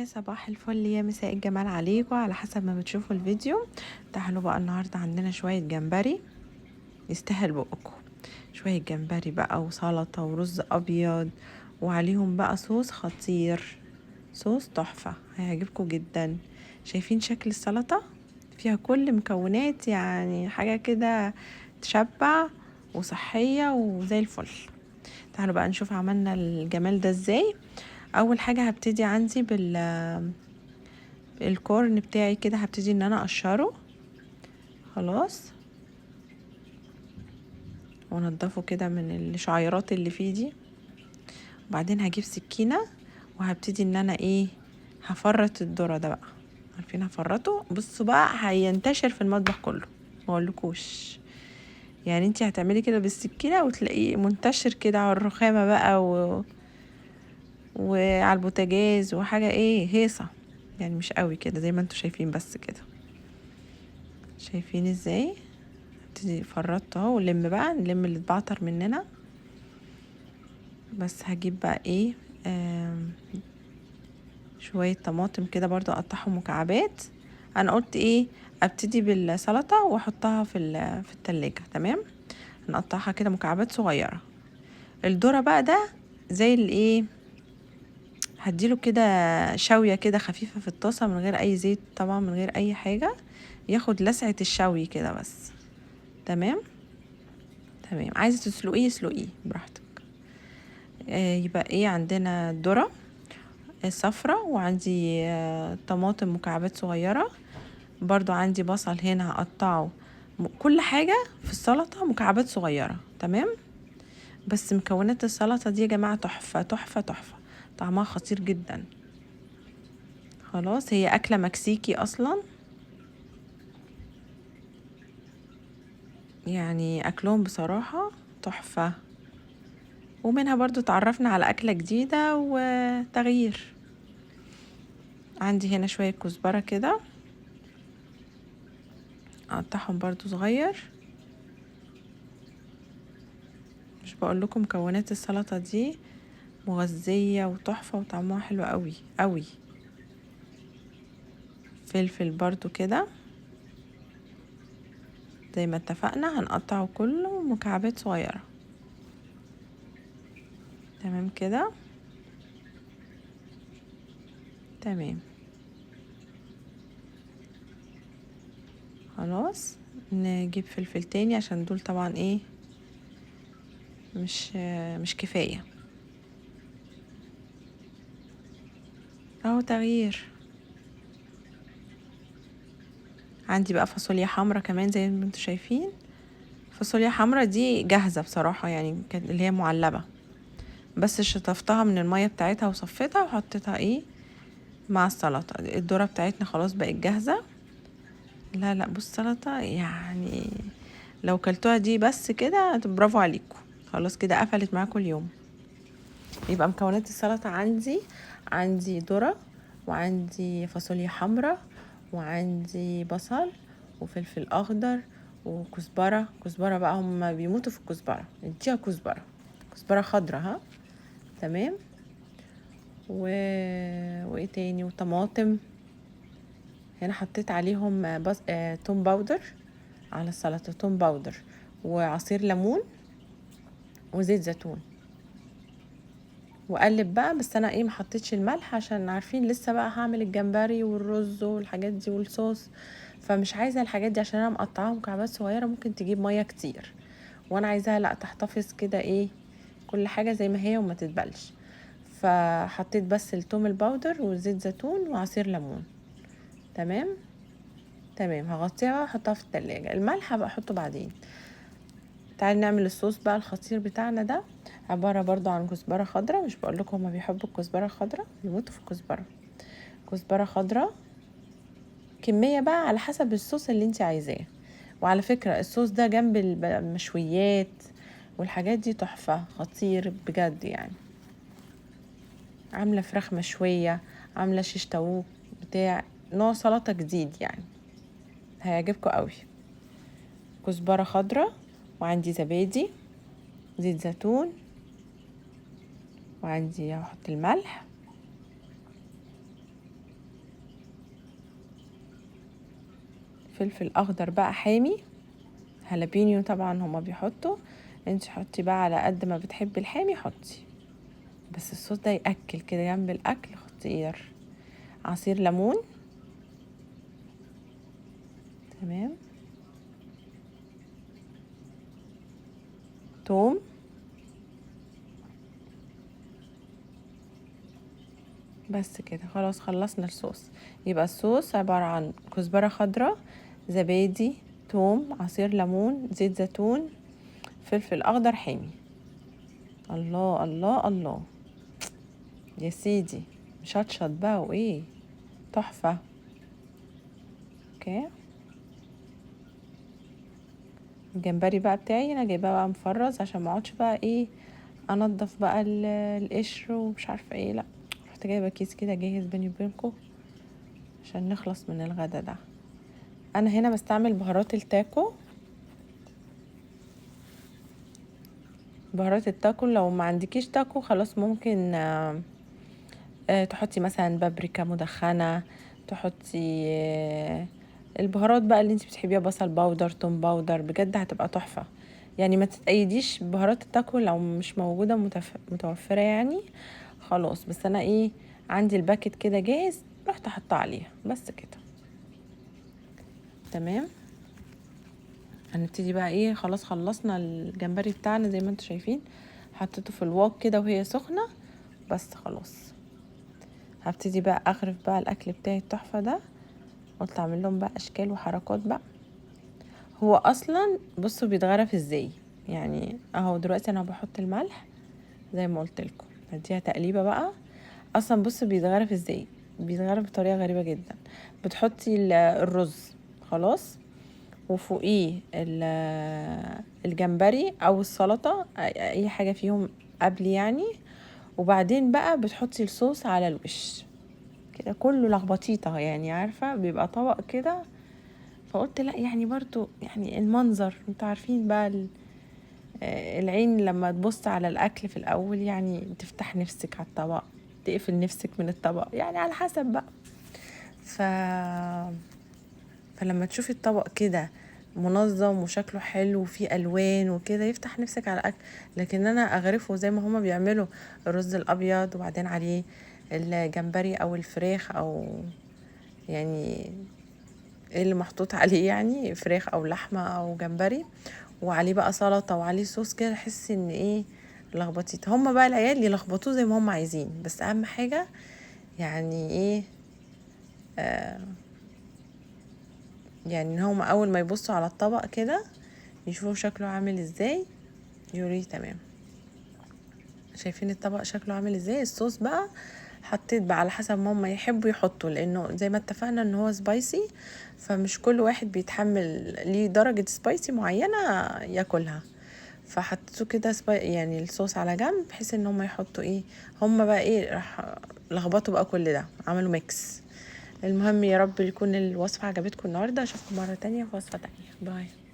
يا صباح الفل، يا مساء الجمال عليكم على حسب ما بتشوفوا الفيديو. تعالوا بقى النهارده عندنا شوية جمبري يستاهل بقكم. شوية جمبري بقى وسلطة ورز ابيض، وعليهم بقى صوص خطير، صوص تحفة هيعجبكم جدا. شايفين شكل السلطة؟ فيها كل مكونات، يعني حاجة كده تشبع وصحية وزي الفل. تعالوا بقى نشوف عملنا الجمال ده ازاي. اول حاجة هبتدي عندي بال corn بتاعي كده، هبتدي ان انا اقشره خلاص وانضفه كده من الشعيرات اللي فيه دي. وبعدين هجيب سكينة وهبتدي ان انا ايه، هفرط الذرة ده بقى، عارفين هفرطه؟ بصوا بقى هينتشر في المطبخ كله، ما اقولكوش. يعني انتي هتعملي كده بالسكينة وتلاقيه منتشر كده على الرخامه بقى وعلى البوتاجاز وحاجه ايه هيصه، يعني مش قوي كده زي ما انتوا شايفين، بس كده شايفين ازاي؟ ابتدي فرطته اهو، ولم بقى، نلم اللي اتبعتر مننا. بس هجيب بقى ايه، شوية طماطم كده برضو اقطعهم مكعبات. انا قلت ايه، ابتدي بالسلطة واحطها في التلاجة. تمام، نقطعها كده مكعبات صغيرة. الذرة بقى ده زي الايه، هديله كده شوية كده خفيفة في الطاسه من غير اي زيت طبعا، من غير اي حاجة، ياخد لسعه الشوي كده بس. تمام تمام. عايزه تسلقيه اسلقيه براحتك. يبقى ايه، عندنا الذرة الصفرة، وعندي طماطم مكعبات صغيرة، برضو عندي بصل هنا هقطعه، كل حاجة في السلطة مكعبات صغيرة. تمام. بس مكونات السلطة دي يا جماعة تحفة تحفة تحفة، طعمها خطير جدا. خلاص، هي أكلة مكسيكي أصلا، يعني أكلهم بصراحة تحفة، ومنها برضو تعرفنا على أكلة جديدة وتغيير. عندي هنا شوية كزبرة كده اقطعهم برضو صغير. مش بقول لكم مكونات السلطة دي مغذية وتحفة وطعمها حلو قوي قوي. فلفل برضو كده زي ما اتفقنا هنقطعه كله مكعبات صغيرة. تمام كده، تمام. خلاص نجيب فلفل تاني عشان دول طبعا ايه مش كفاية. اهو تغيير. عندي بقى فاصوليا حمرا كمان زي ما انتوا شايفين. فاصوليا حمرا دي جاهزة بصراحة، يعني كانت اللي هي معلبة، بس شطفتها من المية بتاعتها وصفيتها وحطيتها ايه مع السلطة. الذرة بتاعتنا خلاص بقت جاهزة. لا لا بص، سلطة يعني لو كلتوها دي بس كده برافو عليكم، خلاص كده قفلت معاكم اليوم. يبقى مكونات السلطة عندي ذرة، وعندي فاصوليا حمرا، وعندي بصل وفلفل اخضر وكزبرة. كزبرة بقى هم بيموتوا في الكزبرة، اديها كزبرة، كزبرة خضرة ها. تمام. وايه تاني، وطماطم. هنا حطيت عليهم توم powder على السلطة، توم powder وعصير ليمون وزيت زيتون، واقلب بقى. بس انا ايه ما حطيتش الملح عشان عارفين لسه بقى هعمل الجمبري والرز والحاجات دي والصوص، فمش عايزه الحاجات دي عشان انا مقطعاها مكعبات صغيرة، ممكن تجيب مية كتير، وانا عايزاها لا تحتفظ كده ايه كل حاجة زي ما هي وما تتبلش. فحطيت بس التوم ال powder وزيت زيتون وعصير ليمون. تمام تمام. هغطيها واحطها في التلاجة. الملح هبقى احطه بعدين. تعالي نعمل الصوص بقى الخطير بتاعنا ده، عبارة برضو عن كزبرة خضراء. مش بقول لكم هما بيحبوا الكزبرة الخضراء، بيموتوا في الكزبرة. كزبرة خضراء كمية بقى على حسب الصوص اللي انت عايزاه. وعلى فكرة الصوص ده جنب المشويات والحاجات دي تحفة، خطير بجد. يعني عاملة فراخ مشوية، عاملة شيش طاووق بتاع نوع سلطة جديد، يعني هيعجبكم قوي. كزبرة خضراء، وعندي زبادي، زيت زيتون، وعندي هحط الملح. فلفل اخضر بقى حامي، هالابينيو طبعا هما بيحطوا، انت حطي بقى على قد ما بتحبي الحامي حطي، بس الصوص ده يأكل كده جنب الاكل خطير. عصير ليمون، تمام، توم، بس كده خلاص خلصنا الصوص. يبقى الصوص عبارة عن كزبرة خضراء، زبادي، توم، عصير ليمون، زيت زيتون، فلفل اخضر حامي. الله الله الله يا سيدي، مشطشط بقى وايه، تحفة. okay، الجمبري بقى بتاعي انا جايباه بقى مفرز عشان ما اقعدش بقى ايه انضف بقى القشر ومش عارفه ايه، لا رحت جايبه كيس كده جاهز بيني وبينكم عشان نخلص من الغدا ده. انا هنا بستعمل بهارات التاكو، بهارات التاكو لو ما عندكيش تاكو خلاص ممكن تحطي مثلا بابريكا مدخنه، تحطي البهارات بقى اللي انت بتحبيها، بصل powder، توم powder، بجد هتبقى تحفة. يعني ما تتقيديش بهارات التاكو لو مش موجودة متوفرة يعني خلاص. بس انا ايه عندي ال packet كده جاهز، رحت احطه عليها بس كده. تمام، هنبتدي بقى ايه، خلاص خلصنا الجمبري بتاعنا زي ما انتم شايفين، حطيته في الوok كده وهي سخنة بس خلاص. هبتدي بقى اغرف بقى الاكل بتاعي التحفة ده، قلت اعمل لهم بقى اشكال وحركات بقى. هو اصلا بصوا بيتغرف ازاي يعني، اهو دلوقتي انا بحط الملح زي ما قلت لكم، هديها تقليبه بقى. اصلا بصوا بيتغرف ازاي، بيتغرف بطريقة غريبة جدا. بتحطي الرز خلاص، وفوقيه الجمبري او السلطة، اي حاجة فيهم قبل يعني، وبعدين بقى بتحطي الصوص على الوش كده، كله لخبطيطه يعني، عارفه بيبقى طبق كده. فقلت لا يعني برضو يعني المنظر، انتوا عارفين بقى العين لما تبص على الاكل في الاول يعني تفتح نفسك على الطبق، تقفل نفسك من الطبق يعني على حسب بقى. فلما تشوفي الطبق كده منظم وشكله حلو وفيه الوان وكده يفتح نفسك على الاكل. لكن انا اغرفه زي ما هما بيعملوا الرز الابيض وبعدين عليه الجمبري او الفراخ او يعني ايه اللي محطوط عليه، يعني فراخ او لحمه او جمبري، وعليه بقى سلطة وعليه صوص كده، احس ان ايه لخبطيت. هما بقى العيال يلخبطوه زي ما هما عايزين، بس اهم حاجة يعني ايه يعني ان هما اول ما يبصوا على الطبق كده يشوفوا شكله عامل ازاي يقولوا تمام. شايفين الطبق شكله عامل ازاي؟ الصوص بقى حطيت بقى على حسب ما هما يحبوا يحطوا، لانه زي ما اتفقنا ان هو spicy، فمش كل واحد بيتحمل ليه درجة spicy معينة ياكلها، فحطيته كده يعني الصوص على جنب بحيث ان هما يحطوا ايه، هما بقى ايه راح لخبطوا بقى كل ده، عملوا mix. المهم يا رب يكون الوصفة عجبتكم النهاردة، اشوفكم مرة تانية في وصفة تانية. bye.